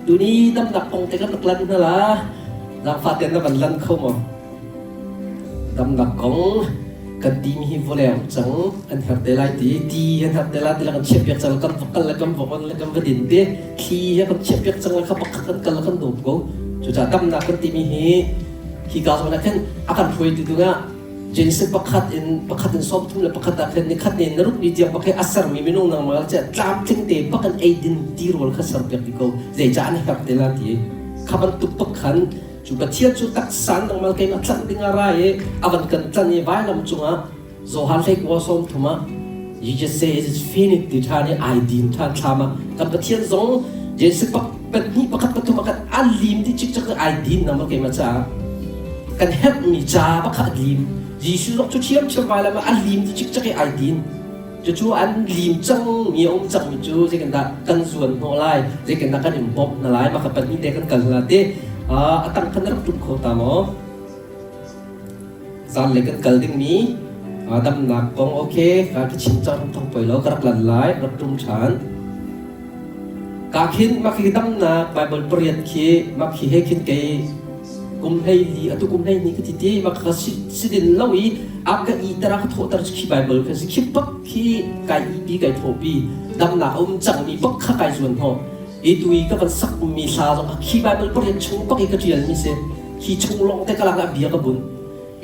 Tuni damnak kong te kan rak lan hna la. Zaangfah tein na van lan kho maw? Damnak kong kan timi hi vawlei um cang an her te lai ti ti an her te lai ti la kan chiah piak cang kan va kal le kan va on le kan va din te thli he kan chiah piak cang le kha pakhat kan kal le kan dawp ko. Cucaah damnak kan timi hi hi ka zawn ah khin a kan hruaitu dingah Genesis pakhat in pakhat in 31 ah khin nikhat ni na ruk ni tiang bak hi a sermi minung nangmah cu tlamtling te bak in eidin tirawl kha serpiak dih ko zeicah an herh te la ti kha bantuk bak khan cu Pathian cu taksa nangmah keimah tlanh ding ah ra i a van kan tlanh i vailam cungah Johan hlei kua 30 ah Jesus say it is finished ti ṭhan i ai din ṭhan thlam ah kan Pathian zong Genesis pahnih pakhat pathum ah khan a lim ti cikcek ai din nangmah keimah caah kan herhmi ca pakhat a lim Jesuh zong cu ṭhiamṭhiam vailam ah a lim ti cikcek i ai din cucu an lim cang mi a um cangmi cu zeitindah kan zuan hnawh lai zeitindah kan in bawmh hna lai mah kha pahnih te kan kal hna te a tang khan na rak ṭum kho ta maw Zanlei kan kal dingmi damnak kong okay ka ka chim cang thong poi lo ka rak lan lai rak tum ṭhan. Ka khin mah khi damnak Bible pariat khi mah khi he khin kei kum hlei li atu kum hlei ni ka ti ti mah kha sidin lo i a ka i tara ka thawhter khi Bible kha si khi bak khi kai i pi kai thawpi damnak a um cangmi bak kha kai zuan hnawh i tu i ka van sak mi hla zong khi Bible pariat chung bak i ka ṭial mi si Hi chung lawng te ka lak ah bia ka bun.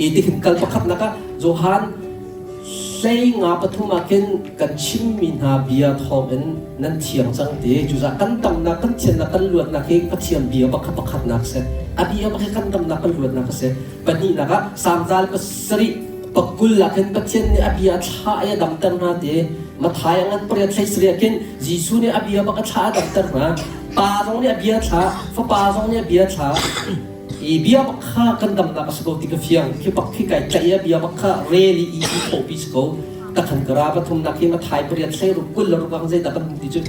I tikhin kal pakhatnak ah Johan hlei nga pathum ah khin kan chimmi hna bia thawngin nan thiang cang ti. Cucaah kan damnak, kan thiannak, kan luatnak hi Pathian bia pakhat pakhatnak a si. A bia pakhat kan damnak, kan luatnak a si. Pahnihnak ah Salm zal pasarih pakul ah khin Pathian nih a bia a thlah i a damter hna ti. Matthai a ngan pariat hlei sarih ah khin Jesuh nih a bia bak a thlah a damter hna. Pa zong nih a bia thlah, fapa zong nih a bia thlah. I bia bak kha kan damnak a si ko ti ka fiang. Khi bak khi kai tlaih i a bia bak kha rel i i thawhpi si ko. Takhan ka ra pathumnak hi Matthai pariat hlei ruk kul le ruk ang zeidah kan hmuh ti cu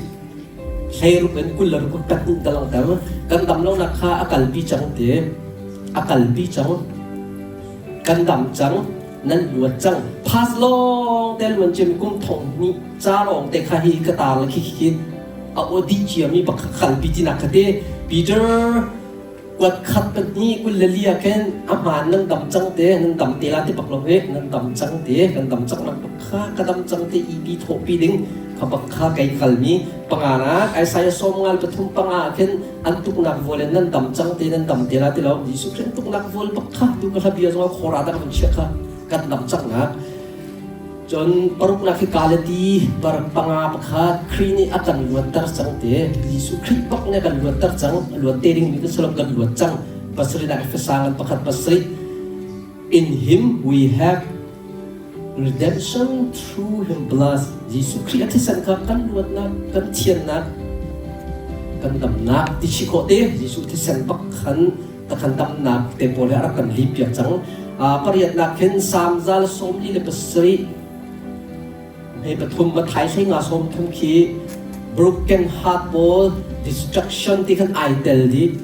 hlei ruk in kul le ruk pahnih ka langhter. Kan dam lonak kha a kalpi cang ti. A kalpi cang. Kan dam cang. Nan luat cang. Phas lawng te luan ciami kum thong hnih ca lawng te kha hi ka tar le khi khi a aw dih ciami pakhat kalpi tinak kha te Peter kuat khat pahnih kul le li ah khin a hmaan nan dam cang te nan dam te la ti bak lo he nan dam cang te kan dam cang nak bak kha ka dam cang te i pi thawh pi ding kha bak kha kai kalmi panga nak Isaiah sawm ngal pathum panga ah khin an tuknak vual in nan dam cang te nan dam te la ti lo Jesuh Khrist tuknak vual bak kha tu ka hla bia zong khora da ka vun chiah kha kan dam cang nak Cun paruknak hi Galati par panga pakhat Khrih nih a kan luatter cang te. Jesuh Khrih bak nih a kan luatter cang. A luat te dingmi kan si lo, kan luat cang. Pasarihnak Efesa ngan pakhat pasarih. In him we have redemption through him blood. Jesuh Khrih a thisen kha kan luatnak, kan thiannak, kan damnak ti chi khawh te. Jesuh thisen bak khan takhan damnak te pawl he a rak kan lim piak cang. Pariatnak khin Salm zal 47 hei pathum Mathai hlei nga sawm thum khi broken heart pawl destruction ti khan ai tel dih.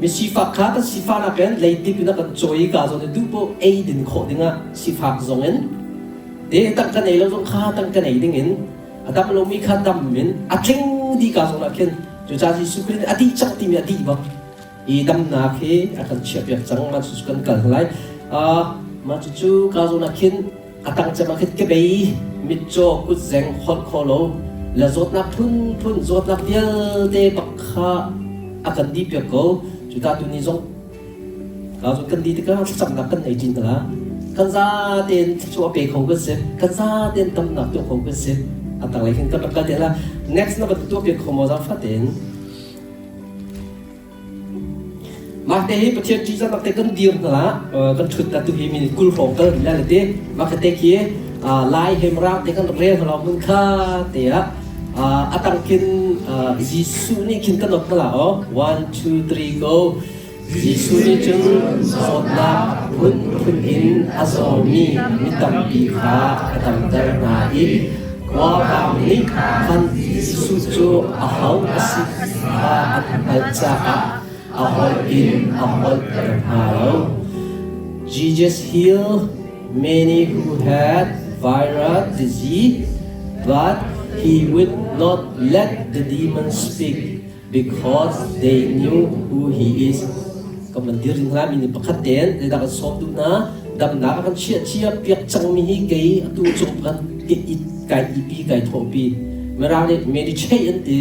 Mi sifak kha kan sifahnak in leitik in a kan cawi ka zong in duh poh ei din khawh dingah sifak zong in te tang kan ei lo zong kha tang kan ei ding in a dam lomi kha dam in a tling dih ka zong ah khin cucaah Jesuh Khrih nih a dih cang timi a dih bak i damnak hi a kan chiahpiak cang mah cucu kan kal lai mah cucu ka zawn ah khin a tang cem ah khin kebei mitcaw kutzeng holh kho lo le zawtnak phunphun zawtnak vialte bak kha a kan dih piak ko cuta tuni zong ka zawn kan dih tikah thlacamnak kan nei ṭin hna kan za tein thluachuah pe kho kan si kan za tein damnak tuah kho kan si a tanglei khin kan rak kal te la next na van tuah piak kho maw zaangfah tein Mah te hi Pathian ṭihzahnak te kan dir hna la kan ṭhut ta tu hi minute 20 hrawng kal rih lai te mah te khi Lai he Mirang te kan rak rel hna lo hmun kha te ah a tang khin Jesuh nih khin kan not hna la aw one two three go Jesuh nih cun zawtnak phunphun in a zawmi mi tampi kha a damter hna i khuavang nih khan Jesuh cu aho a si kha an hngalh caah a holh in a holhter hna lo. Jesus healed many who had viral disease, but he would not let the demons speak. Because they knew who he is. Kan van dir ding lai mi nih pakhat tein zeidah kan sawm duh na damnak a kan chiah cia piak cangmi hi kei atu cung kan kai ipi kai thawhpi. Mirang nih meditate an ti.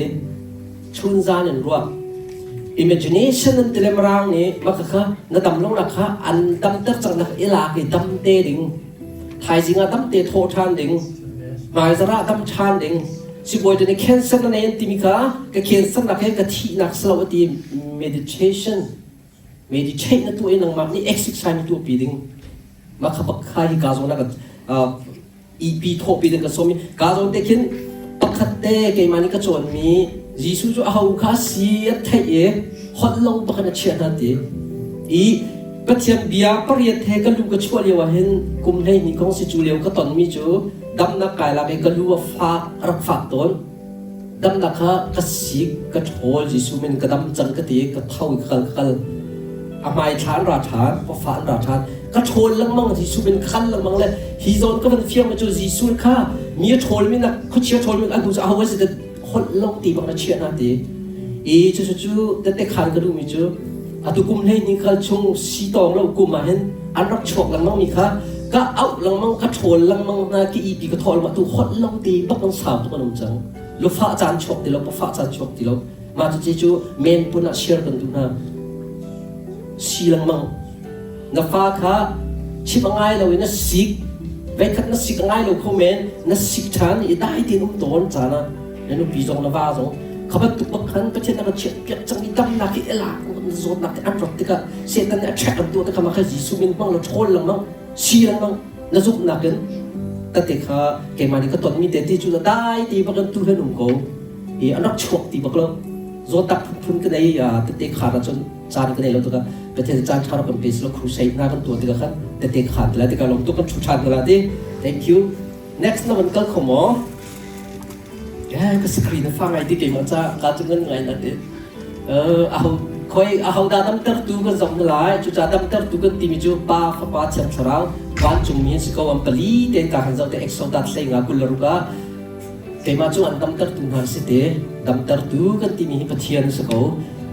Chun zan in ruah. Imagination an ti le Mirang nih mah kha na dam lo nak kha an damter cang nak i lak i dam te ding. Thaizing ah dam te thawh ṭhan ding. Hmaizarh ah dam ṭhan ding. Sibawi te nih cancer na nei an timi kha ka cancer nak he ka thihnak si lo a ti meditation meditate na tuah i nangmah nih exercise na tuahpi ding. Mah kha bak kha hi ka zawn ah ka EP thawhpi ding ka sawm i ka zawn te khin pakhat te keimah nih ka cawnmi Jesuh cu aho kha si a theih i holh lo bak in a chiah hna ti i Pathian bia pariat he ka lu ka chuah lio ah hin kum 12 kong si cu lio ka tonmi cu damnak kai lak i ka lu a fak a rak fak tawn damnak kha ka sik ka ṭhawl Jesuh min ka dam cang ka ti ka tho i ka kal ka kal a hmai thla an ra ṭhan pafa an ra ṭhan ka ṭhawl lengmang Jesuh min kal lengmang le hi zawn ka van fiang cu Jesuh kha mi a ṭhawl mi nak khuachia ṭhawl mi an hnu cu aho si holh lo ti bak na chiah na ti i cu cu cu tette khan ka duhmi cu atu kum 12 kal chung si tawng lo kum ah hin an rak chuak lengmang mi kha ka auh lengmang ka ṭhawl lengmang hna ki ipi ka thawl ma tu holh lo ti bak an sau tuk an um cang lufah caan chuak ti lo pafah caan chuak ti lo mah cu cu men pun ah share kan duh hna si lengmang na fa kha chim a ngai lo i na sik veikhat na sik a ngai lo kho men na sik ṭhan i dai tein um tawn caan ah na nupi zong na va zong kha bantuk bak khan Pathian na kan chiah piak cang i damnak hi elak zawtnak te an rat tikah Satan nih a ṭhek an tuah tikah mah kha Jesuh min hmang la ṭhawl lengmang si lengmang na zumhnak in tate kha keimah nih ka tonmi te ti cu dai ti bak in tu hen um ko i an rak chuak ti bak lo zawtnak phunphun ka nei tete khaan ahcun caan ka nei lo tikah Pathian caan ṭha rak kan pe silo crusade hna kan tuah tikah khan tete khaan ti lai tikah lawm tuk kan ṭhu ṭhan hna ti thank you next na van kal kho maw ka screen a fa ngai ti keimah ca ka cu ngan ngai na ti aho khoi aho dah damtertu kan zong na lai cuca damtertu kan timi cu pa fapa thiang thlarau vancungmi an si ko an pali tein ka kan zoh te exodat hlei nga kul le ruk ah keimah cu an damtertu hna si te damtertu kan timi hi Pathian si ko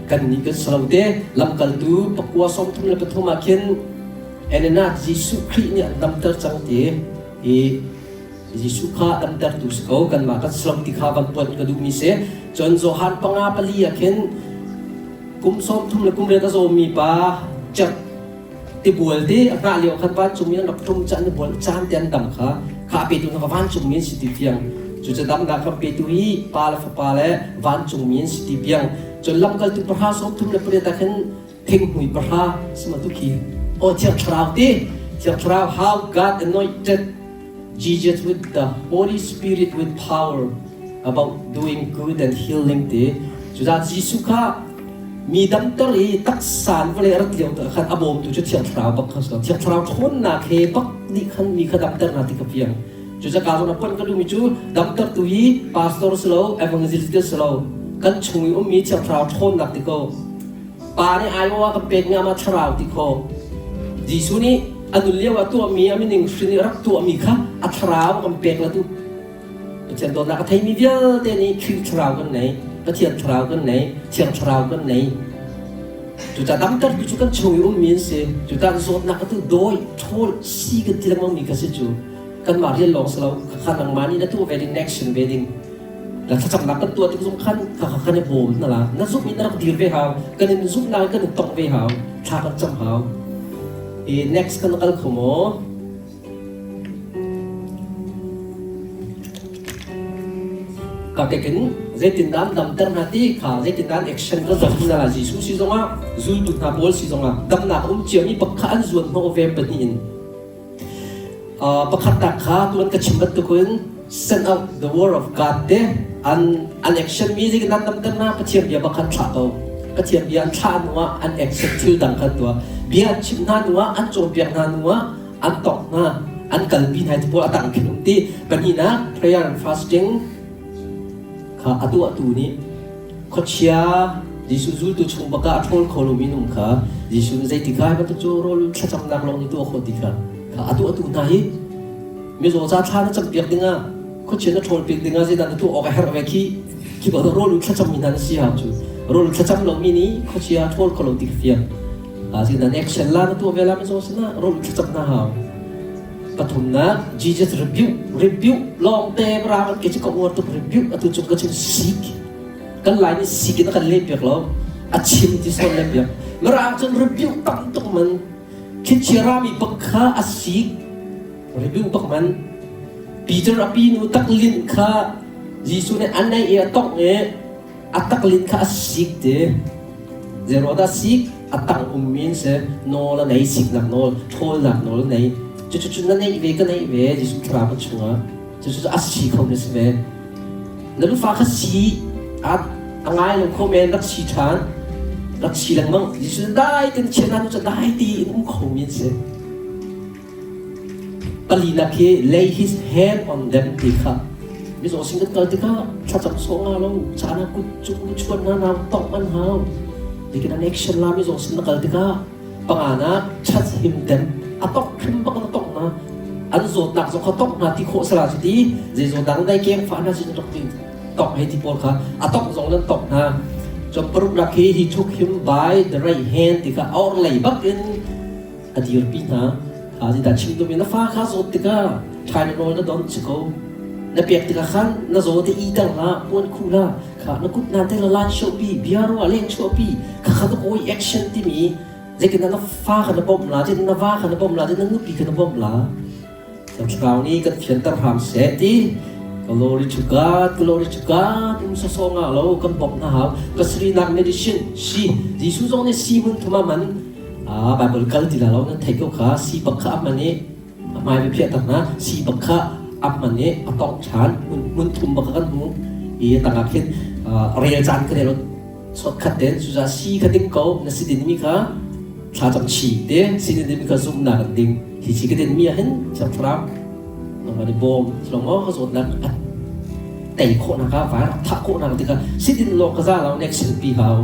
kan nih kan salo te lamkaltu pakua 33 ah khin Enena Jesuh Khrih nih an damter cang ti i Jesuh kha damtertu si ko kanmah kan si lo ti kha van puan ka duhmi si cun Johan panga pali ah khin kum 30 le kum riat a zawmi pa cerh tibual te a hngah lio khan vancungmi an rak ṭum caan bual caan te an dam kha kha a petu hna vancungmi an si ti fiang cu cu damnak kan petu hi pa le fapa le vancungmi an si ti piang cun lamkaltu pahra 38 ah khin thinghmui pahra sama tu khi oh thiang thlarau ti thiang thlarau how God anointed Jesus with the Holy Spirit with power about doing good and healing ti cucaah Jesuh kha mi damter i taksa in vawlei a rat lio te khan a bawmtu cu thiang thlarau bak kha si lo thiang thlarau ṭhawnnak he bak nih khan mi kha damter hna ti ka fiang cucaah zawn a ponh ka duhmi cu damtertu hi pastor si lo evangelist si lo kan chung i ummi thiang thlarau ṭhawnnak ti ko pa nih aiawh ah kan pek mi amah thlarau ti kho Jesuh nih a nun lio ah tuahmi a mining hrin i rak tuahmi kha a thlarau kan pek la tu Pathian dawtnak a theimi vialte nih Khrih thlarau kan nei Pathian thlarau kan nei Thiang thlarau kan nei cucaah damtertu cu kan chung i ummi an si cucaah zawtnak atu dawi ṭhawl si kan ti lengmang mi kha si cu kanmah rian lawng si lo kha nangmah nih na tuah ve ding na action ve ding na thlacamnak kan tuah tik zong khan kha kha kan i bawm hna la na zumh in na rak dir ve hau kan in zumhnak in kan in tongh ve hau thla kan cam hau i next kan kal kho maw Ka kekin zeitindah an damter hna ti kha zeitindah an action ka zoh hna la Jesuh si zongah zultu hna pawl si zongah damnak a um ciami bak kha an zuan hnawh ve pahnih in pakhat tak kha tuan ka chim bantukin send out the word of God te an an action mi zeitindah an damter hna Pathian bia bak khan thlah ko Pathian bia an thlah hnu ah an action thil dang khan tuah bia an chimh hna hnu ah an cawnpiak hna hnu ah an tongh hna an kalpi hna ti pawl a tang khin um ti pahnihnak prayer and fasting kha a tuahtu nih khuachia Jesuh zultu chung baka a ṭhawl kho lomi nung kha Jesuh nih zeiti kha bantuk cu rawl thlacamnak lawng nih tuah khawh ti kha kha a tuahtu hna hi mizaw ca thla na campiak dingah khuachia na ṭhawl piak dingah zeidah na tuah awk a herh ve khi khi ba rawl thlacammi hna na si hau cu. Rul thlacam lomi nih khuachia ṭhawl kho lo ti ka fiang. Asinain action la na tuah ve la mizaw sinah rul thlacam na hau. Pathumnak Jesus rebuke rebuke lawngte ra kan ke cu ka uar tuk rebuke atu cu ka chim sik kan lai nih sik in a kan leh piak lo a chim ti sawn le piak mirang cun rebuke tam tuk man Khichia rami bak kha a sik rebuke bak man Peter a pi nu taklinh kha Jesuh nih an ei i a tongh i a taklinh kha a sik ti Zeruah dah sik a tang ummi an si nawl a nei siknak nawl ṭhawlnak nawl a nei cucu na neih ve ka neih ve Jesuh thlarau chungah cucu a si kho na si ve na lufa kha si a a ngai lo kho men rak si ṭhan rak si lengmang Jesuh dai ten chiah na cu dai ti in um kho mi an si Palinak hi lay his hand on them ti kha mizaw sin kan kal tikah thlacam sawh nga lo caan ah kut cung chuan na nau tongh an hau nikin an action la mizaw sin na kal tikah panganak touch him them a tongh hrim bak na tongh na an zawtnak zong kha tongh na ti khawh sala cu ti zei zawtnak dai keng fa na sin rak ti tongh hei ti pawl kha a tongh zong nan tongh hna cun paruknak hi he took him by the right hand ti kha a orhlei bak in a dirpi hna. Zeidah chim duhmi na fa kha zawt tikah Tylenol na don si ko. Na pek tikah khan na zaw te iter hlah, puan khuh hlah, kha na kut na te la lan shopi, bia ruah leng chuahpi, kha kha na kawi action timi zeitin na fa kha na bawmh la, zeitin na va kha na bawmh la, zeitin na nupi kha na bawmh la. Thlarau nih kan fianter hram seh ti Glory to God, glory to God. Um sawsawh nga lo kan bawmh hna hau. Pasarihnak medicine si Jesuh zong nih si mun thum a man. Ah Bible kal ti la lo nan thei ko kha si bak kha a man i a hmai va phiah tak na si bak kha a man i a tongh ṭhan mun thum bak kan hmu i tangah khin rel caan ka lo sot khat ten cuza si kha ding ko na si din mi kha thla cam chi te si din mi kha zumnak an ding hi chi ka din mi ah hin thiang thlarau nangmah nih bawm lo ka zawtnak a tei khawhnak ah vai rak thah khawhnak tikah sidin law ka za lo nek silpi hau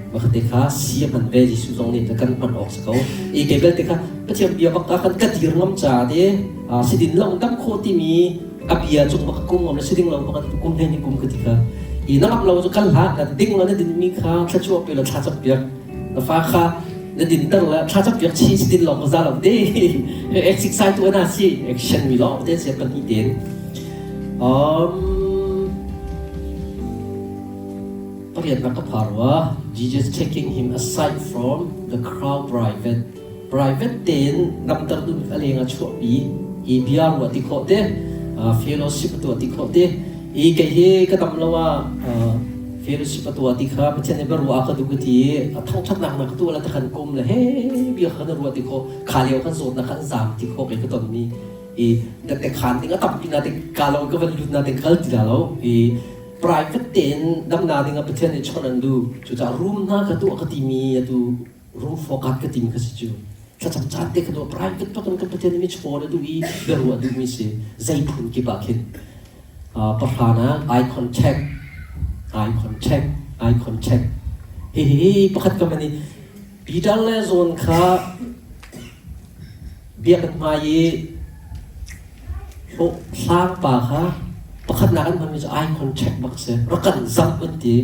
makhat te kha si a hman ve Jesuh zong nih kan hman awk si ko i ke belte kha Pathian bia bak kan ka dir ngam ca te sidin long dam khawh timi a bia cung bak kum ngam le siding lo bak kum he ni kum ka ti kha i na ngam lo cu kal hlah na ding lo na din mi kha thluachuah pe lo thla cam piak na fa kha na dinter le thlacam piak chi si din lawng ka za lo te exercise tu ana si action mi lawng te se pahnih ten pariatnak ka pharwa Jesus taking him aside from the crowd private private tein namter dun a leng a chuahpi i bia ruah ti khawh te fellowship tuah ti khawh te i kei hi ka dam lo ah fellowship a tuah ti kha Pathian nih ruah ka duh ka ti i a thangṭhatnak na ka tuah le takhan kum le he bia kha na ruah ti khawh kha lio kan zawtnak khan zaam ti khawh kei ka ton mi i te khan ding a tampi na te ka lo ka van lut na te kal ti la lo i private tein damna ding a Pathian nih chawnh an du cucaah room hna ka tuah ka ti mi atu room fokat ka ti mi kha si cu thlacam caan te ka tuah private pakan kan Pathian nih mi chawn a duh i biaruah duh mi si zei phun kip ah khin Pahra ah eye contact, eye contact, eye contact. Hihi pakhat ka man i Peter le John kha biakinn hmai i hlang pa kha pakhatnak an hmanmi cu eye contact bak si. Rak kan zoh an ti.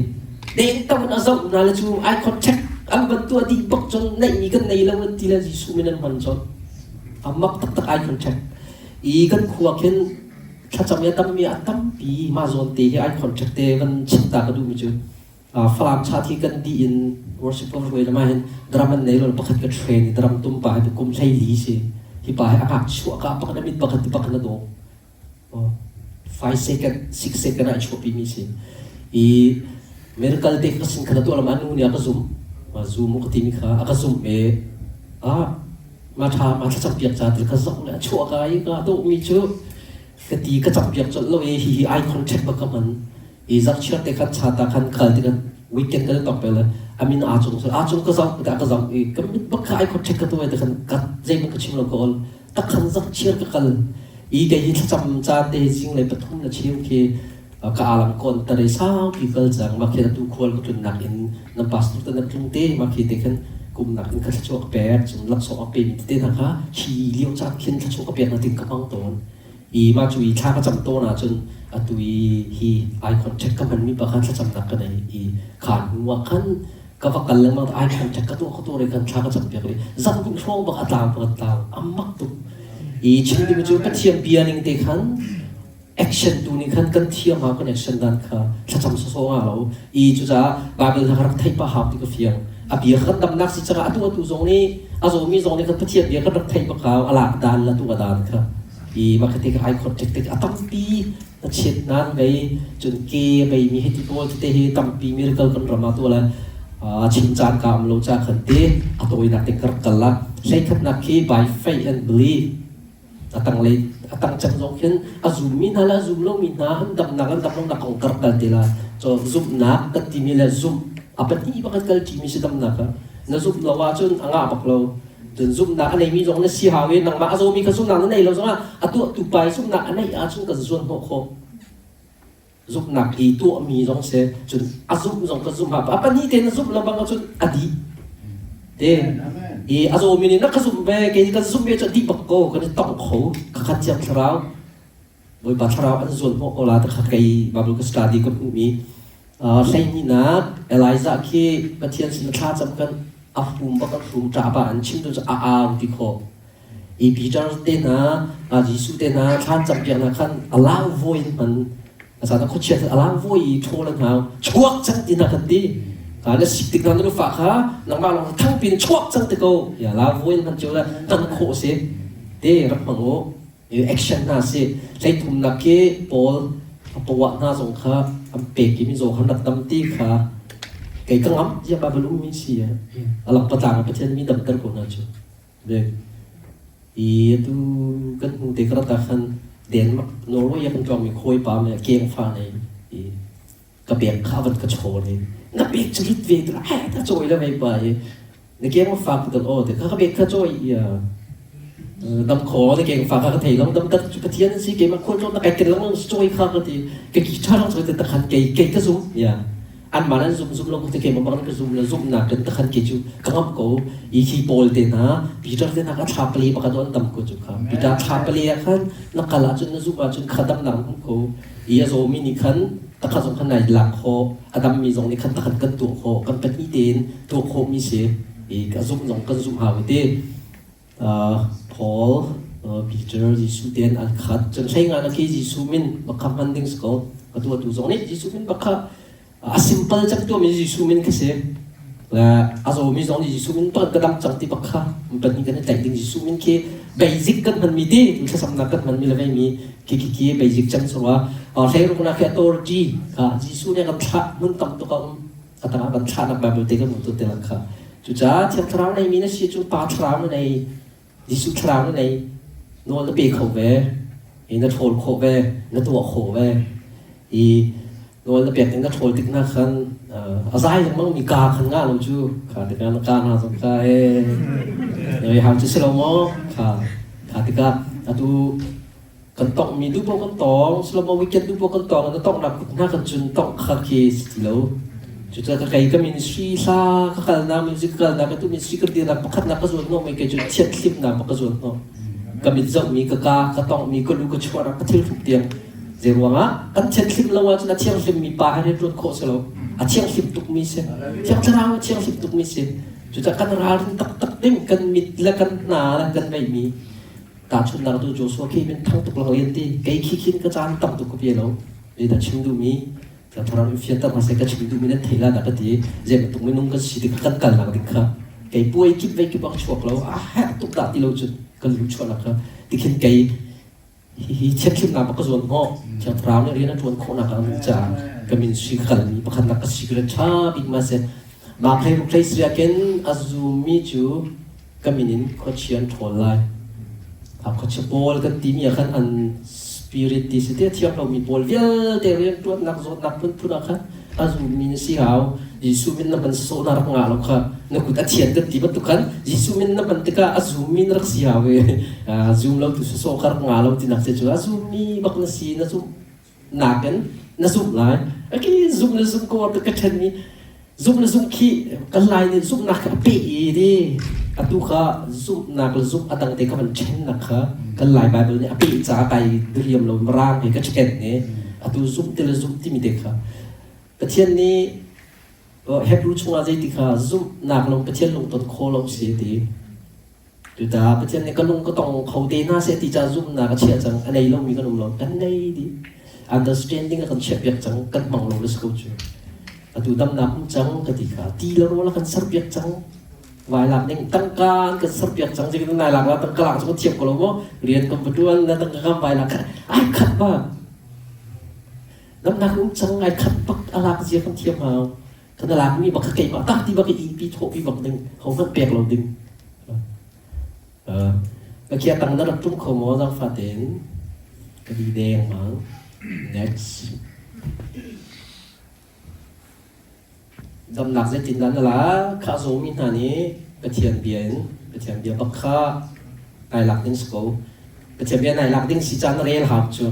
Deng tam in a zoh hna le cu eye contact an van tuah dih bak cun neihmi kan nei lo an ti le Jesuh min an hman cun. A mak taktak eye contact. I kan khua khin thlacam i a tammi a tampi mah zawn te hi ai contract te van chim ta ka duhmi cu Falam chat hi kan dih in worship kan hruai lama hin drum an nei lo pakhat ka train i drum tum pa hi kum 14 si hi pa hi a ngak chuah ka pakhat a mit pakhat ti pakhat a dawh 5 second 6 second ah chuahpi mi si i miracle te ka sin kha tuah lama nu nih a ka zum ma zum ka ti mi kha a ka zum e a Ma ṭha ma thlacam piak ca til ka zoh le a chuah ka i ka dawhmi cu ka ti ka cam piak colh lo i hihi ai contact bak ka hman i zarhchiar te khan chata khan kal ti kan weekend kan tok pel amin aa cung aa cung ka zoh ka ka zoh i ka mit bak kha ai contact ka tuai te khan ka zeihmanh ka chim lo ka ol tak khan zarhchiar ka kal i kei hi thlacam caan te zing le pathum le cheu khi ka alam kon tare saupi kal cang ma khi atu khual ka tlunnak in nan pastor te nan tlung te ma khi te khan kumnak in ka thluachuah ka pek cun laksawng a pe mi tete hna kha hi lio caan khin thluachuah ka pek na ting ka hmang tawn. I mah cu i thla ka cam tawn ahcun atu i hi eye contact ka hmanmi pa kha thlacamnak ka nei i kha hnu ah khan ka va kal lengmang eye contact ka tuah ka tuah re khan thla ka cam piak i zan hnih hrawng bak a tlang bak a tlang a mak tuk. I chim ding cu Pathian bia ning te khan action tu nih khan kan thiam ha kan action dan kha thlacam sawsawh nga lo i cucaah Bible hna rak theih pah hau ti ka fiang. A bia kha kan damnak si caah atu atu zong nih a zawmi zong nih kan Pathian bia kan rak theih bak hau a lak dan la tu a dan kha i mah kha te ka ai khot tek tek a tampi a chiat nan vei cun ke vei mi hiti pawl tete hi tampi miracle kan ram ah tu la chim caan ka am lo cha khan te a tawinak te kar kal la hleikhatnak khi by faith and belief. A tanglei a tang cem zong khin a zummi hna le a zum lomi hna an damnak an dam lonak kong kar kal te la. So zumhnak kan timi le zumh a pahnih bak kal ṭimi si damnak ah na zumh lo ahcun a ngah bak lo. Cun zumhnak a neimi zong na si hau i nangmah a zawmi kha zumhnak na nei lo zongah a tuahtu pa i zumhnak a neih ahcun kan zuan hnawh khawh. Zumhnak i tuahmi zong si cun a zumh zong ka zumh a pahnih te na zumh lo bang ahcun a dih te i a zawmi nih na ka zumh ve kei kan zumh ve cu a dih bak ko kan i tong kho khakhat thiang thlarau Bawipa thlarau an zuan hnawh ko la ta kha kei Bible ka study ka hmuhmi hleihnih Elijah khi Pathian sin thla cam kan a hrum bak a hrum ṭah ba an chim tu cu a au ti khawh i Peter te hna Jesuh te hna thlan campiaknak khan a lau voi in hman asana khuachia a lau voi i ṭhawl an hau chuak cang ti hna kan ti ka na sik tik hna na lufa kha nangmah lawng thangpi in chuak cang ti ko ya lau voi in hman cio le tan khawh si te rak hmang u action hna si hleithumnak khi Paul a pawah hna zong kha an pek i mizaw khan rak dam ti kha kei ka ngam tiah Bible ummi si a lang patlang Pathian mi damter ko hna cu. I atu kan hnu te karat ah khan Denmark Norway ah kan tlawngmi khawipa me kengfa nei i ka bek kha van ka chawn i na bek cu rit ve tu ai ta chawi la mei pa i na keng fa ka dal o te kha ka bek kha chawi i dam kho na keng fa kha ka thei long dam tat cu Pathian si keimah khual tlawn na kai ken lang chawi kha ka ti ka ki tha lang chawi te takhan kei kei ka zum ya anmah nan zum zum lo te keimah bang ka zum le zumhnak in takhan ke cu ka ngamh ko i khi Paul te hna Peter te hna ka thla pali pakhat an tam ko cu kha Peter thla pali ah khan na kal ahcun na zumh ahcun kha damnak hmu ko i a zawmi nih khan takha zong khan nai lak khawh a dammi zong nih khan takhan kan tuah khawh kan pahnih tein tuah khawh mi si i ka zumh zong kan zumh hau te Paul Peter Jesuh tein an khat cun hlei nga na khi Jesuh min bakha hman ding si ko ka tuah tu zong nih Jesuh min bakha a simple cem tuahmi Jesuh min kha si. Le a zawmi zong nih Jesuh min tuan ka dam cang ti bak kha pahnih kan i tlaih ding Jesuh min khi basic kan hmanmi ti thlacamnak kan hmanmi le veimi khi khi khi basic cem sungah hleiruknak khi authority kha Jesuh nih kan thlah hmun tam tuk a um a tangah kan thlahnak Bible te kan hmu tu te lang kha cucaah Thiang Thlarau neimi na si cu Pa Thlarau na nei Jesuh Thlarau na nei nawl na pe kho ve i na ṭhawl khawh ve na tuah khawh ve i nawl na pek na ṭhawl tik hna khan a zai lengmang mi ka khan nga lo cu kha tikah na ka hna zong kha e noi hau cu si lo maw kha kha tikah atu kan tong mi du po kan tong silo weekend du po kan tong na tong nak kut hna kan cun tong kha khi si ti lo cucaah ka kei ka ministry hla ka kalnak music ka kalnak ka tu ministry ka dirnak pakhat nak ka zuan hnawh mi kei cu thiat thlimnak ka zuan hnawh ka mit zoh mi ka ka ka tong mi ka lu ka chuah ka thil hruk tiang Zei ruangah kan thianhlim lo ahcun a thianghlimmi pa he rianṭuan khawh si lo. A thianghlim tukmi si. Thiang Thlarau a thianghlim tukmi si. Cucaah kan ralrin taktak ding kan mit le kan hna le kan ngeihmi tahchunhnak tu Joshua khi min thang tuk lang lian ti kei khi khin ka caan tam tuk ka pe lo. Zeidah chim duhmi Thiang Thlarau in fianter hna seh ka chim duhmi nan theih la dah ka ti. Zei bantuk minung kan si tikha kan kalnak ding kha kei puai kip vei kip ah ka chuak lo a herh tuk dah ti lo cun kan lu chuahnak kha tikhin kei Hihi thianhlimnak bak ka zuan hnawh. Thiang Thlarau nih rian a ṭuan khawhnak ah min caah ka min sui ka kalmi pakhatnak ka si ka ṭha bik ma si. Mah hlei ruk hlei siak in a zummi cu ka min in khuachia an ṭhawl lai. A khuachia pawl kan timi ah khan an spirit ti si te thiang lomi pawl vialte rianṭuannak zawtnak phunphun ah khan a zummi na si hau. Jesuh min na hman sawh na rak ngah lo kha na kut a thian kan ti bantuk khan Jesuh min na hman tikah a zummi na rak si hau i zum lo tu sawh ka rak ngah lo ti nak cu a zummi bak na si na zumh nakin na zumh lai. Okay, zum na zum ko ka ṭhenmi. Zumh le zumh khi kan Lai nih zumhnak khi a peh i ti atu kha zumhnak le zumh a dang te ka van ṭhennak kha kan Lai Bible nih a peh caah kai diriam lo mirang he ka ṭhen i atu zumh ti le zumh timi te kha Pathian nih Hebrew chungah zeiti kha zumhnak lung Pathian lungton kho lo si ti. Cucaah Pathian nih ka lung ka tong kho te hna seh ti ca zumhnak a chiah cang. A nei lomi kan um lo. Kan nei dih. Understanding a kan chiahpiak cang. Kan hmang lo le si ko cu. Atu damnak um cang ka ti kha. Ti le rawl a kan serpiak cang. Vai lak ding tangka an kan serpiak cang. Zeitin nai lak la tangka lak cu kan thiam ko lo maw? Rian kan va tuan na tangka kan vai lak ai khat ba. Damnak um cang ai khat bak a lak zia kan thiam hau. Kan lakmi bak kha keimah tak ti bak i pi thawhpi bak ding ho hmanh pek lo ding. Ka kia tang na rak tum kho maw zaangfah tein ka di deng mang. Next. Damnak zeitindah na la kha zawmi hna nih Pathian bia in Pathian bia bak kha nai lak ding si ko. Pathian bia nai lak ding si caan na rel hau cu.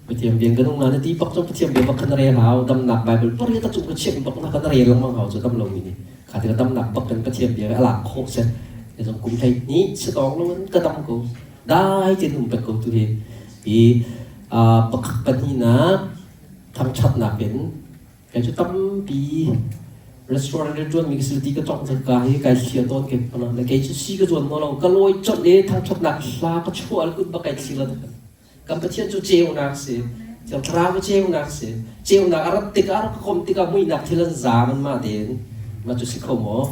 Pathian bia kan um na ti bak cu Pathian bia bak kha na rel hau. Damnak Bible pari ta cung ka chiah bak na ka na rel lengmang hau cu dam lomi nih. Kha tikah damnak bak kan Pathian bia a lak khawh seh. Zong kum hlei hnih si tawng lo in ka dam ko. Dai tein um pek ko tu hi. Hi pakhat pahnihnak thangṭhatnak in kei cu tampi restaurant rian ṭuanmi ka si ti ka tongh cang ka hi kai thlia tawn ke pana le kei cu si ka zuan naw lo ka lawi colh i thangṭhatnak hla ka chuah le kut bak kai thli la kan Pathian cu ceunak si Thiang Thlarau cu ceunak si ceunak a rat tikah a rak ka komh tikah muihnak thil an zaam an mah tein mah cu si kho maw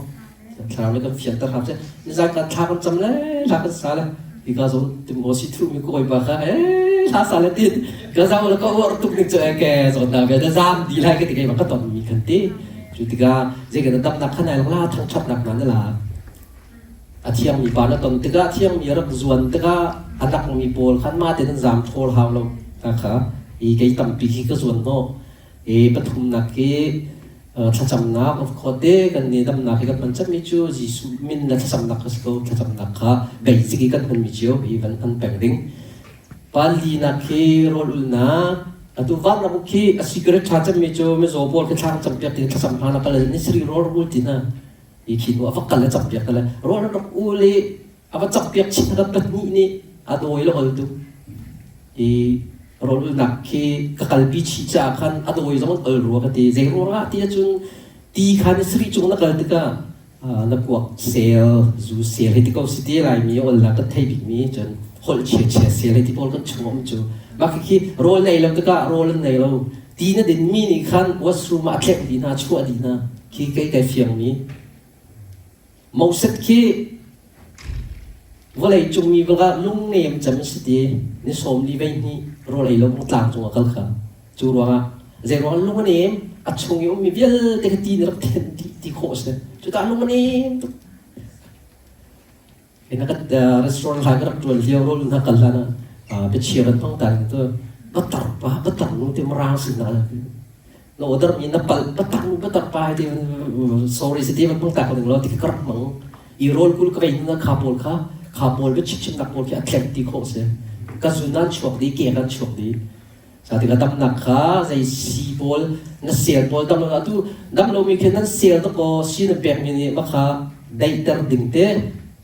Thlarau le kan fianter hram seh. Nizan kan thla kan cam le hla kan sa le hika zong timbo si thu mi kawi ba kha eh hla sa le tin ka zau le ka uar tuk ning cu ke zon na ve da zam di lai ka ti kai ka ton mi kan ti cu tikah zei kan dam nak khan ai la thangthat nak na la a thiang mi pa na ton tikah thiang mi rak zuan tikah a dak mi pawl khan ma te nan zam thawl hau lo ta kha i kei tampi khi ka zuan no i pathumnak khi Thlacamnak of khuate kan nih damnak hi kan hman cemmi cu Jesuh min le thlacamnak kha si ko. Thlacamnak kha basic i kan hmanmi cio hi van hman peng ding. Palinak khi rawl ulnak atu vanram khi a secret ṭha cemmi cu mizaw pawl khi thla kan campiak ti thlacam hna na kal ni sari rawl ul ti na i khi nu a va kal le campiak le rawl rak ul i a va campiak chin na pahnih nih a dawi le ol tu i rawlulnak khi ka kalpi chih caah khan a dawi zong an ol rua ka ti. Zei ruangah ti ahcun ti kha ni sarih cung na kal tikah na kuak sel, zu sel hei ti ko si ti Laimi ol na kan thei bikmi cun holh chia chia sel hei ti pawl kan chung um cu. Mah khi rawl nei lo tikah rawl an nei lo. Ti na dinmi nih khan washroom ah a tlek dih hna, chuah dih hna. Khi kei kai fiangmi. Moses khi vawlei cung mi vaka lungnem cem a si ti ni 40 vei hnih rawl ei lo tlang cung a kal kha. Cu ruangah zei ruangah lung a nem a chung i ummi vialte kha ti nih rak thenh dih ti khawh a si. Cucaah lung a nem tuk. Ina ka restaurant hlan ka rak ṭuan lio rawl hna kal hlan ah biachia kan hmang ta ning tu batar pa batar nu te marang sin na na order mi na pal batar nu batar pa ti sorry si ti man hmang ta ko ning lo ti ka rak mang i rawl kul ka vei na kha pawl kha kha pawl biachim chim nak pawl khi a thleng ti khawh si ka zun nan chuak di ke nan chuak di Sa tikah damnak kha zei si pawl na sel pawl dam lo atu dam lomi khi nan sel to ko si nan pekmi nih mah kha daihter ding te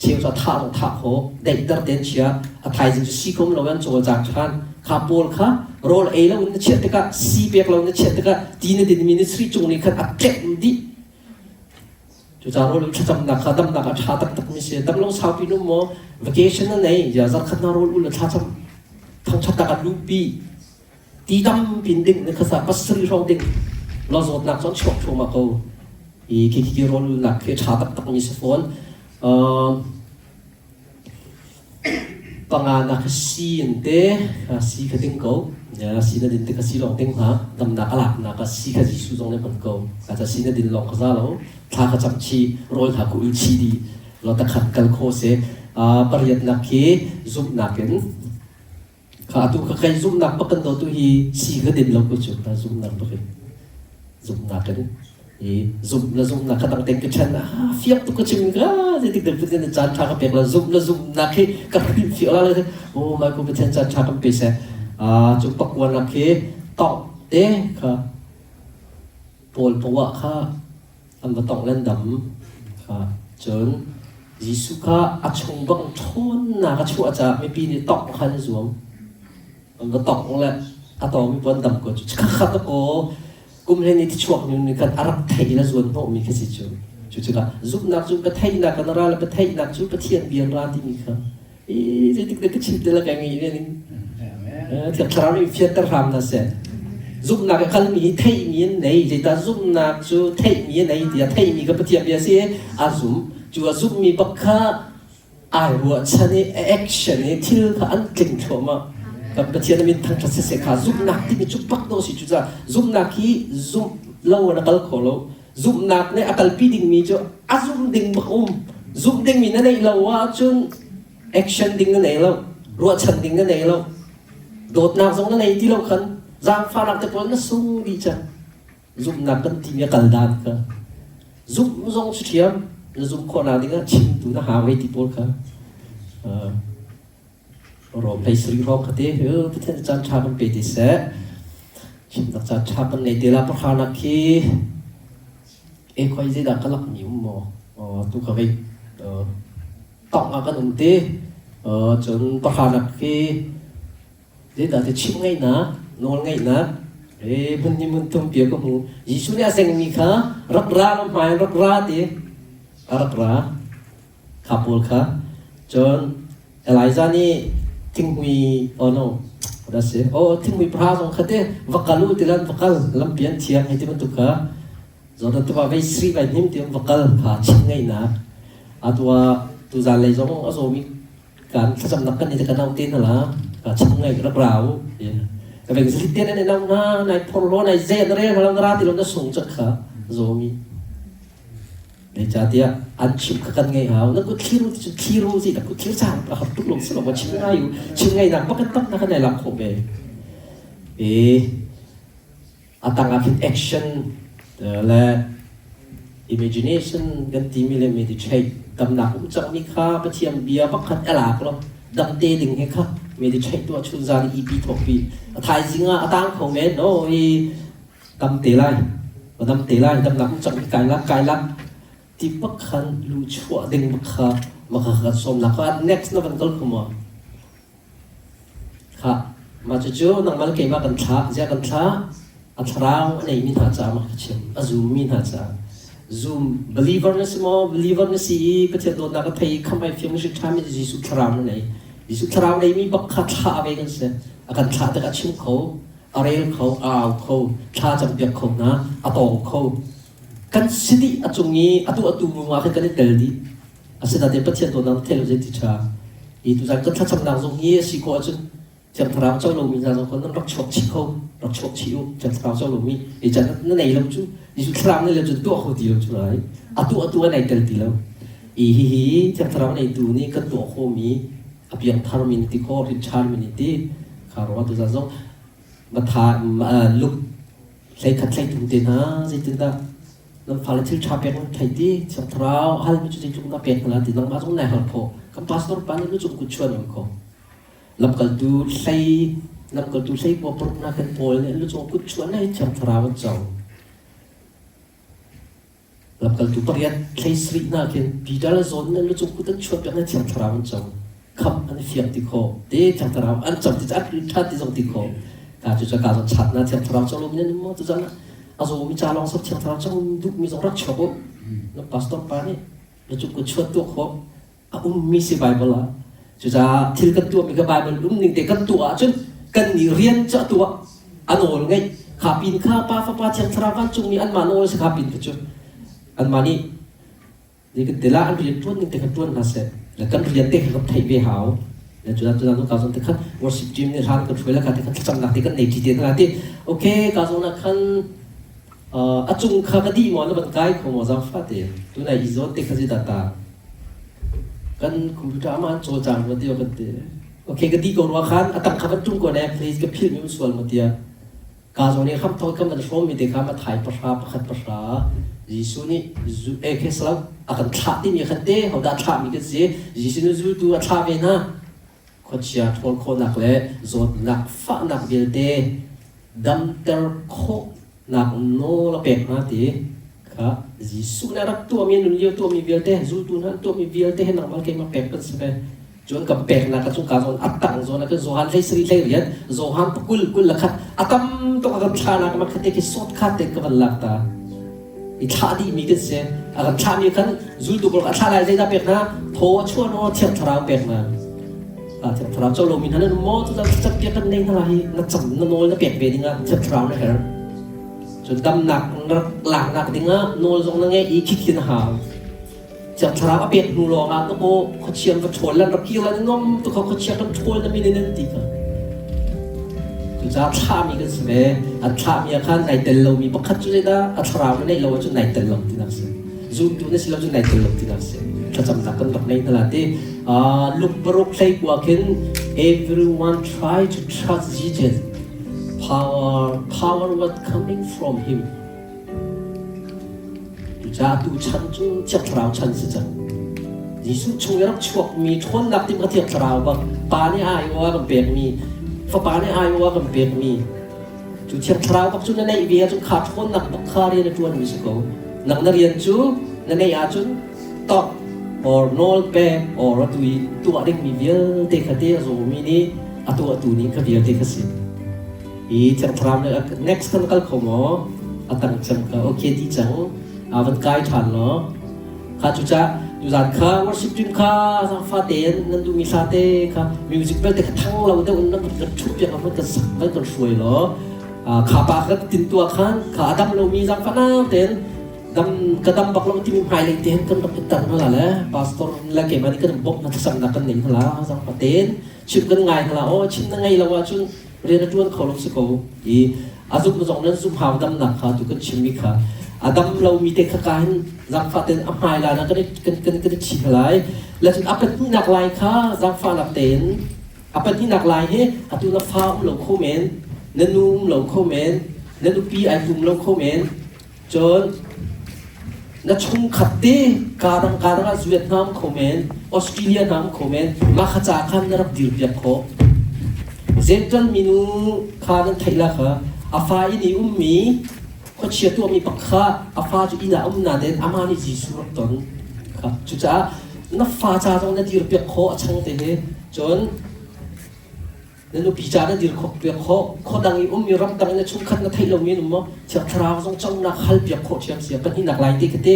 cheu cu a thah zong thah khawh daihter ten chia a thaizing cu si kom lo an cawlcang ṭhan kha pawl kha rawl ei lo in na chiah tikah si pek lo na chiah tikah ti na dinmi ni sri cung nih khan a tlek dih Cucaah rawl thlacamnak kha damnak a ṭha taktakmi si. Dam lo saupi num maw vacation na nei ya zarkhat na rawl ul le thlacam thangṭhatnak ah luhpi ti tampi ding ni khasa pasarih hrawng ding lo zawtnak cu an chuak thluahmah ko. I khi khi rawl ulnak khi a ṭha taktakmi si fawn. Panganak si in te si kha ding ko. Si na din tikah si lawng ding hna. Damnak a laknak ah si kha Jesuh zong nih hman ko. Ka si na din lawng kha za lo. Thla kha cam chi, rawl hna ku ul chi di. Lo takhat kal kho si. Pariatnak khi zumhnak in kha atu kha kai zumhnak bak kan do tu hi si ka din lo ko cu ka zumhnak bak in zumhnak in i zumh le zumhnak kha dang ten ka ṭhen ah fiak tuk ka chim ka zeitik dah Pathian caan ṭha ka pek la zumh le zumhnak hi ka hrilh fiak la le oh my God Pathian caan ṭha kan pe seh cu pakuanak khi tawng te kha. Paul poah kha an va tongh len dam. Kha cun Jesuh kha a chung bang ṭhawnnak a chuah caah mipi nih tongh kha an i zuam. An va tongh le a tawngmi puan dam ko cu khakhat kaw kum hlei ni thichuak nu nih khan a rak theih in a zuan hnawhmi khi si cu. Cu tikah zumhnak cu ka theihnak kan ra le ka theihnak cu Pathian bia ra timi kha i zeitik dah ka chim te la ka ngei ve ning. Thiang Thlarau nih fianter hram hna seh. Zumhnak a kalmi hi theihmi an nei. Zeicah zumhnak cu theihmi a nei tiah theihmi ka Pathian bia si a zum. Cu a zumhmi bak kha ai ruahchan i a action i thil kha an tling thluahmah. Kan Pathian a min thangṭhat siseh kha zumhnak timi cu bak dawh si. Cucaah zumhnak hi zumh lo in a kal kho lo. Zumhnak nih a kalpi dingmi cu a zumh ding bak um. Zumh dingmi na neih lo ahcun action ding na nei lo. Ruahchan ding na nei lo. Dawtnak zong na nei ti lo khan zaangfahnak te pawl na sung dih cang. Zumhnak kan timi a kal dan kha. Zumh zong cu ṭhiam na zumh khawhnak dingah chimtu na hau hei ti pawl kha. Rom hlei sarih hrawng kha te Pathian caan ṭha kan pe ti seh. Chimnak caan ṭha kan nei te la pahranak khi e khoi zeidah ka lak mi um maw? Tu ka vei tongh ah kan um te. Cun pahranak khi Zeidah ti chimh ngaihnak, nawl ngaihnak, e hmun ni mun tum pia ka hmu. Jesuh nih a sengmi kha rak ra na hmai rak ra ti a rak ra kha pawl kha. Cun Elijah nih thinghmui oh no da si oh thinghmui pahra zong kha te va kal u tilan va kal lampi an thiang hei ti bantuk kha Jordan tiva vei sri vai hnim ti va kal kha chim ngaihnak atua tuzan lei zong a zawmi Kan thlacamnak kan i kan au te hna la ka chim ngai rak ra u ka veng zlit te nan nau na nai phor lo nai ze na rel halang ra ti lo na sung chak kha zomi ne cha tia an chim kha kan ngai hau na ku thliru ti thliru si ta ku thlir chang a har tuk lo si lo ma chim ngai u chim ngai nak pakat tak na kan nai lak kho ve e A tang ah khin action le imagination kan timi le meditate damnak um cangmi kha Pathian bia pakhat a lak lo damte ding he kha meditate tuah chun zan i EP thawkpi a thaizing ah a tang kho men no i dam te lai dam te lai damnak um cangmi kai lak kai lak ti pakhan lu chuah ding kha maka kan sawmnak kha next na van kal kho ma Khah, mah cucu nangmah le keimah kan thlah. Ziah kan thlah? A thlarau a neimi hna caah ma ka chim. A zummi hna caah. Zum believer na si maw? Believer na si i Pathian dawtnak a thei i khamh ai fiang na si ṭhami Jesuh thlarau na nei. Jesuh thlarau neimi bak kha thlah ve kan si. A kan thlah tikah a chim kho, a rel kho, a au kho, thla campiak kho hna, a tawng kho. Kan si dih a cung i atu atu ah khan kan i tel dih. Asinain Pathian dawtnak thei lo zeiti ṭha. Hi tuzan kan thlacamnak zong hi a si khawh ahcun Thiang Thlarau co lomi hna zong kha nan rak chuak chih kho, rak chuak chih u. Thiang Thlarau co lomi hi can na nei lo cu Jesuh Thlarau nei lo cun tuah kho ti lo cu lai. Atu atu a nei tel ti lo. I hihi Thiang Thlarau neitu nih kan tuah khawhmi a piangthar mi na ti khawh, rinṭhan mi na ti. Kha ruangah tuzan zong Matha Luke 13 13 te hna zeitindah Nan fale thil ṭha pek nan thei ti Thiang Thlarau halmi cu zeitluk na pek hna ti nangmah zong nai hal khawh. Kan pastor pa nih lucung kut chuan in kho. Lamkaltu hlei lamkaltu hlei kua paruk na kan Paul nih lucung kut chuan hi Thiang Thlarau an co. Lamkaltu pariat hlei sarih hna khin Peter le John nih lucung kut an chuan piak na Thiang Thlarau an co. Khamh an i fiang ti khawh. Te Thiang Thlarau an cam ti an ṭha ti zong ti khawh. Ka cu ka zong chat na Thiang Thlarau co lo mi nan maw tu zan a zawmi ca lawng sap Thiang Thlarau co duhmi zong rak chuak u. Na pastor pa nih na cu ku chuat tuah khawh a ummi si Bible ah. Cucaah thil kan tuahmi kha Bible um ning te kan tuah ahcun kan nih rian cu a tuah a nawl ngeih kha pin kha pa fapa Thiang Thlarau vancungmi anmah nawl si kha pin kha cu anmah nih Ni kan tila an rian ṭuan ning te kha ṭuan hna seh. Le kan rian te kha kan theih ve hau. Le cu tu nu ka zong te khan worship team nih hlan kan hruai la ka te khan thlacamnak te kan nei ṭi te hna ti. Okay, ka zong na khan a cung kha ka dih maw na van kai kho maw zaangfa te. Tunai i zawn te kha zi ta kan computer ama an cawlcang ma ti kan ti. Okay, ka dih ko rua khan a tang kha van ṭum ko ne please ka philh mi um sual ma tia. Ka zawn i hramthawk kan van hrawmmi te kha Matthai pahra pakhat pahra Jesuh nih zu eh khi salam a kan thlah timi khan te hodah thlahmi kan si Jesuh nih zultu a thlah ve hna khuachia ṭhawl khawhnak le zawtnak fahnak vialte damter khawh. Nak nawl a pek hna ti kha Jesuh nih a rak tuahmi nun lio tuahmi vialte zultu hna an tuahmi vialte he nangmah keimah pek kan si ve. Cun kan peknak ah cun ka zawn a tang zawn ah khin Johan hlei sarih hlei riat Johan pakul kul le khat a tam tuk a kan thlahnak ma khate khi sawt khat te ka van lak ta. I thlah dihmi kan si. A kan thlahmi khan zultu pawl a thlah lai zeidah pek hna? Thaw a chuah naw Thiang Thlarau pek hna. Thiang Thlarau co lomi hna nan um maw? Cucaah thlacam piak kan nei hna hi na cam na nawl na pek ve dingah Thiang Thlarau na herh. Cun damnak na rak laknak dingah nawl zong na ngeih i khikhin a hau. Thiang Thlarau a pek hnu lawngah ka aw khuachia va ṭhawl lan rak kir lan ngom tu kha khuachia kan ṭhawl na min in an ti kha. Cucaah thlahmi kan si ve. An thlahmi ah khan nai tel lomi pakhat cu zeidah a thlarau na neih lo ahcun nai tel lo tinak si. Zumtu na si lo cun nai tel lo tinak si. Thlacamnak kan rak nei hna la ti. Luke paruk hlei kua khin everyone try to trust Jesus. Power, power what coming from him. Cucaah tu chan cu Thiang Thlarau chan si cang. Jesuh chung i rak chuakmi ṭhawnnak tim kha Thiang Thlarau bak Pa nih aiawh a kan pekmi, Fapa nih aiawh a kan pekmi. Cu Thiang Thlarau bak cu na neih ve ahcun kha ṭhawnnak bak kha rian a ṭuanmi si ko. Nang na rian cu na neih ahcun tok or nawl pek or atu i tuah dingmi vialte kha te a zawmi nih a tuahtu nih kha vialte kha si. I Thiang Thlarau nih next kan kal kho maw? A tang cang ka okay ti cang. A van kai ṭhan law. Kha cucah tuzan kha worship team kha zangfa tein nan duhmi hla te kha music belte kha thang lo deuh in nan kan ṭhup piak van kan sak van kan hruai law. Kha pa kha tin tua khan kha a dam lomi zangfa nang tein dam ka dam bak lo timi hmailei te hin kan rak i tar hna le pastor le keimah nih kan bawmh na thlacamnak kan nei hna zangfa tein chim kan ngai hna aw chim na ngei lo ahcun rian a ṭuan kho lo si ko i a zumh zong nan zumh hau damnak kha tu kan chimmi kha a dam lomi te kha ka hin zaangfah tein a hmai lai kan kan kan kan i chi lai le cun a pahnihnak lai kha zaangfahnak tein a pahnihnak lai hi atu na fa um lo kho men na nu um lo kho men na nupi ai tum lo kho men Cun na chungkhat te kaa dang ah zuet hna um kho men, Australia hna um kho men, mah kha ca khan na rak dirpiak khawh. Zenṭan minu kha nan theih la kha a fa inn i ummi khuachia tuahmi pakha a fa cu inn ah um nain amah nih Jesuh rak ton. Kha cucaah na fa ca zong na dirpiak khawh a chang te he. Cun Na nupi ca na dir khawh piak khawh. Khuadang i ummi ramdang in na chungkhat na theih lomi an um maw? Thiang Thlarau zong conak hal piak khawh ṭhiam si. Pahnihnak lai te kha te.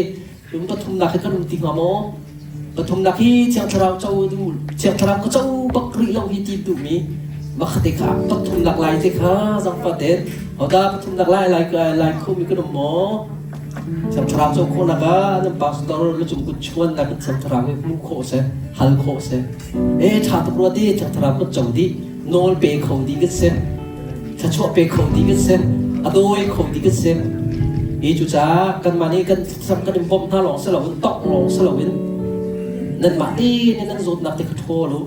Cun pathumnak hi kan um ti hnga maw? Pathumnak hi Thiang Thlarau co duh, Thiang Thlarau ka co bak rih lo hi ti duhmi makhate kha pathumnak lai te kha zangfa ten. Hoda pathumnak lai lai lai khomi kan um maw? Thiang Thlarau co khawhnak ah nan pastor le cung kut chuannak in Thiang Thlarau hi hmuh khawh seh, hal khawh seh. E ṭha tuk rua ti Thiang Thlarau kan co dih, nawl pe kho dih kan si, thluachuah pe kho dih kan si, a dawi kho dih kan si. Hi cucaah kanmah nih kan sam kan in bawmh hna lawng si loin tongh lawng si loin nanmah te nih nan zawtnak te kha ṭhawl u,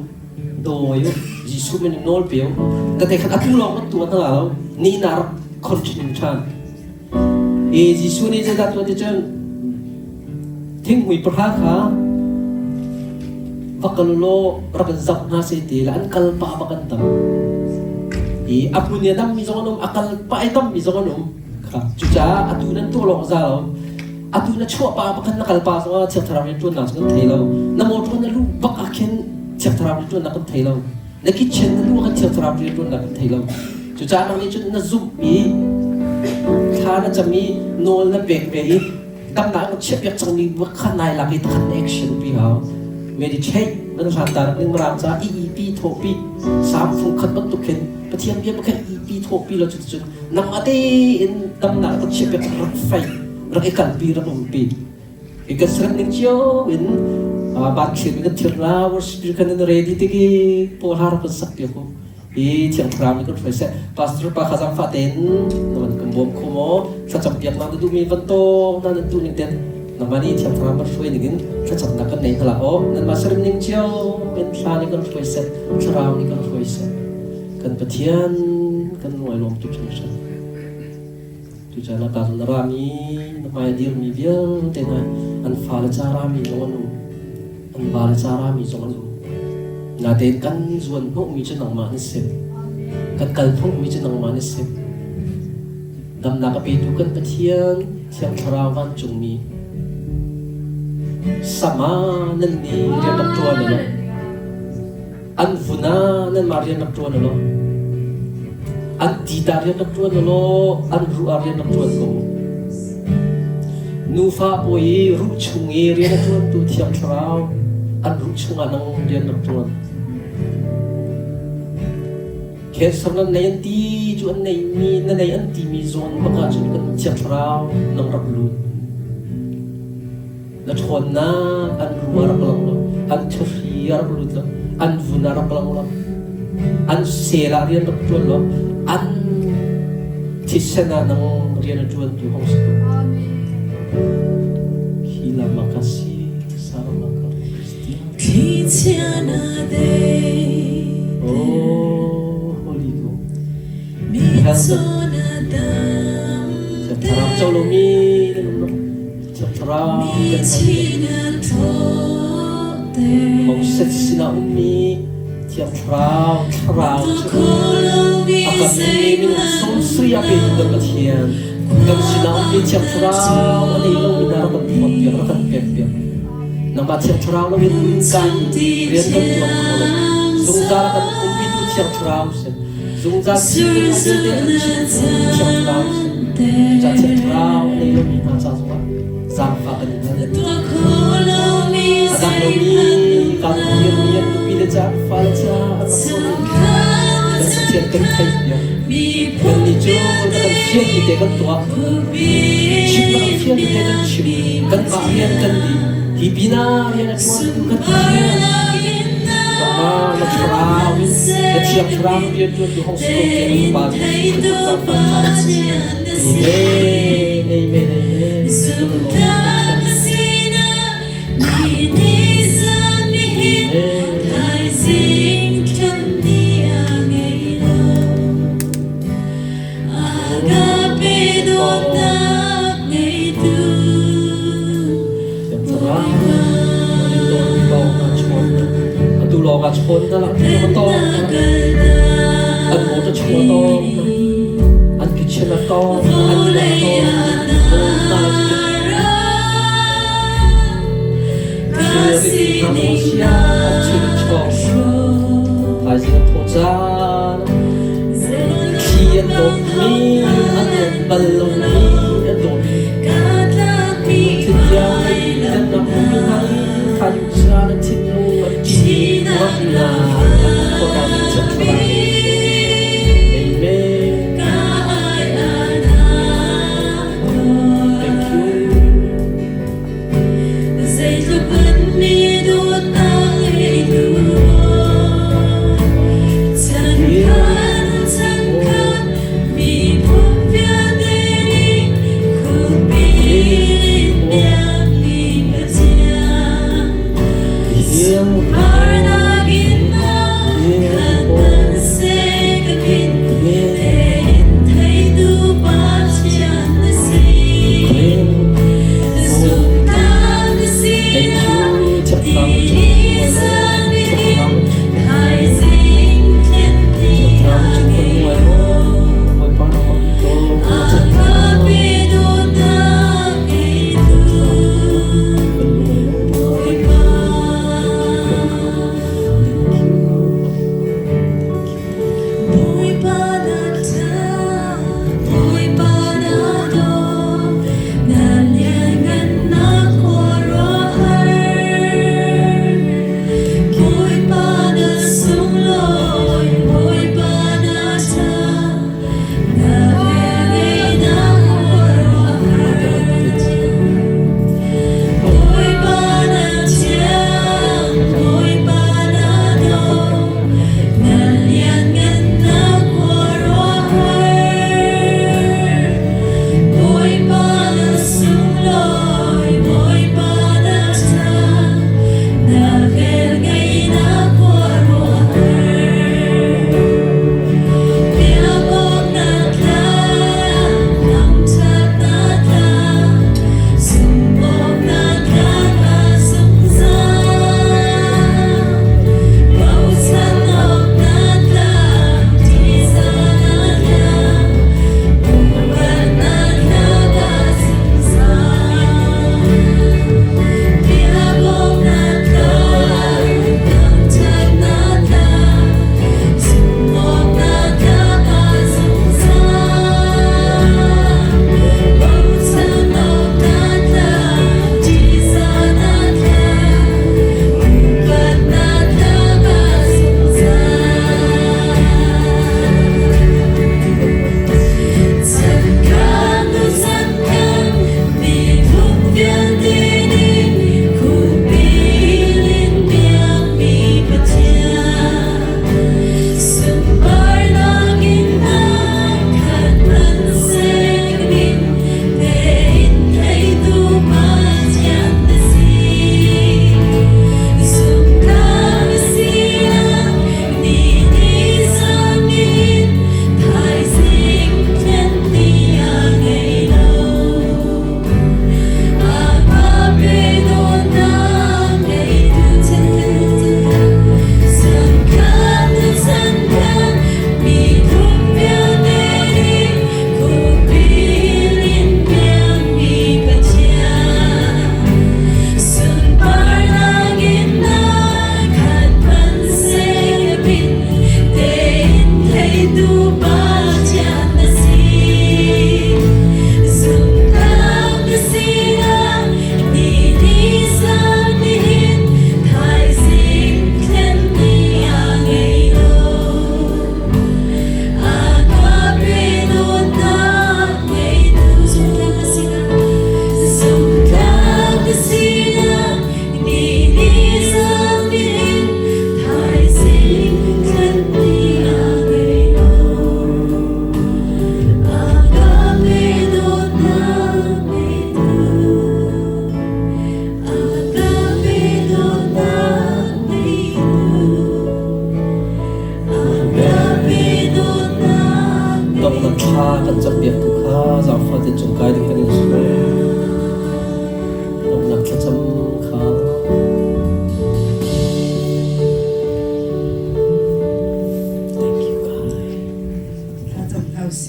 dawi u, Jesuh min in nawl pe u. Ka te khan atu lawng kan tuah hna lo, ni na rak continue ṭhan. I Jesuh nih zeidah tuah ti cun thinghmui pahra kha va kal law rak in zap hna seh ti le an kal pah bak an tam. I a hmun i a dammi zong an um, a kal pah i dammi zong an um. Kha cucaah atu nan tuah lawng za lo. Atu na chuah pa pakhat na kal pa zong ah Thiang Thlarau rianṭuannak cu kan thei lo. Na motor na luh bak ah khin Thiang Thlarau rianṭuannak kan thei lo. Na kitchen na luh ah khan Thiang Thlarau rianṭuannak kan thei lo. Cucaah nang nih cun na zumh i thla na cam i nawl na pek ve i damnak na chiahpiak cangmi kha nai lak i takhat na action pi hau. Meditate nan hlan ta ning mirang ca EEP thawhpi sam fung khat bantuk khin Pathian bia pakhat EEP thawhpi lo cuticun nangmah tein damnak na chiahpiak rak fai rak i kalpi rak umpi. I kan serem ning cio in ban thlir in kan thir la worship kan in ready tiki pawl har kan sak piak u. Hi Thiang Thlarau nih kan hruai seh. Pastor pa kha zaangfah tein na van kan bawm kho maw? Thlacam piak na duhmi van tawng na nan duh ning ten nangmah nih Thiang Thlarau kan hruai ning in thlacamnak kan nei hna aw. Nanmah serem ning cio in thla nih kan hruai seh. Thlarau nih kan hruai seh. Kan Pathian kan nuai lawm tuk hringhran. Tuchan ah na rami na hmai a dirmi vialte hna an fale ca rami zong an um. An vale ca rami zong an um. Natein kan zuan hnawhmi cu nangmah na si. Kan kal hnawhmi cu nangmah na si. Damnak a petu kan Pathian Thiang Thlarau vancungmi sama nan nih rian rak ṭuan u law an vun ah nanmah rian rak ṭuan u law an tita rian rak ṭuan u law an ruh ah rian rak ṭuan ko u. Nufa pawi i ruh chung i rian a ṭuantu Thiang Thlarau an ruh chungah nang rian rak ṭuan. Cancer nan nei an ti cu an neimi na nei an timi zawn bak ahcun kan Thiang Thlarau nang rak lut. Na ṭhawnnak an ru a rak lang lo, an thahri a rak lut lo, an vun a rak lang lo, an sel ah rian rak ṭuan lo, an thisen ah nang rian a ṭuantu hong si ko. Hila makasi saramaka Christian. Oh, Holy Ghost. Thlarau co lomi nan um lo. Thlarau kan Moses sinah ummi Thiang Thlarau Thlarau cu a kan mi minung sawmsarih a petu kan Pathian kan sinah ummi Thiang Thlarau a nei lomi hna rak kan phawt piak rak kan pek piak nangmah Thiang Thlarau loin kan rian kan tuan kho lo zungzal kan umpitu Thiang Thlarau sin zungzal thil vialte kan chimtu Thiang Thlarau sin Cucaah Thiang Thlarau a nei lomi hna ca zongah zaangfah kan in hal. A dam lomi kan dirmi an nupi le ca fale ca an rak tuahmi kan Pathian kan theih piak. Kannih cu na kan fialmi te kan tuah. Chim na kan fialmi te kan chim. Kanmah rian kan dih. Hi pinah rian a ṭuantu kan Pathian. Nangmah na thlarau in na thiang thlarau rian ṭuantu hong si ko tiah na Fapa Jesuh Khrih kan Amen. Amen. Amen. Atu lawng ah chawn na la tong an motor chung a tong an kitchen a tong an inn a tong Thaizing an thawh caan thli an dawpmi an dawt bal lomi an dawtmi lungthin tiang dannak hmumi hna i thaizing caan an thinlung an ṭih ruahnak an khawhnak ding thiangthlarau Amen. Thank you.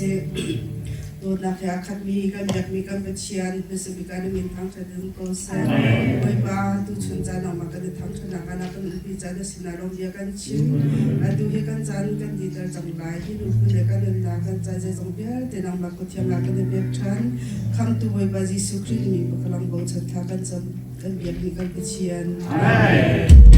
sih. Dawtnak he a khatmi kan biakmi kan Pathian hmasabik ah na min thangṭhat in ko seh. Bawipa, tuchun caan nangmah kan i thangṭhatnak ah na kan umpi caan na sinah lawm bia kan chim. Atu hi kan caan kan diter cang lai. Hi nuphun le kan nunnak kan caan zeizong vialte nangmah kuthiang ah kan i pek ṭhan. Khamhtu Bawipa Jesuh Khrih min pakalang bochan thla kan cam kan biakmi kan Pathian. Amen.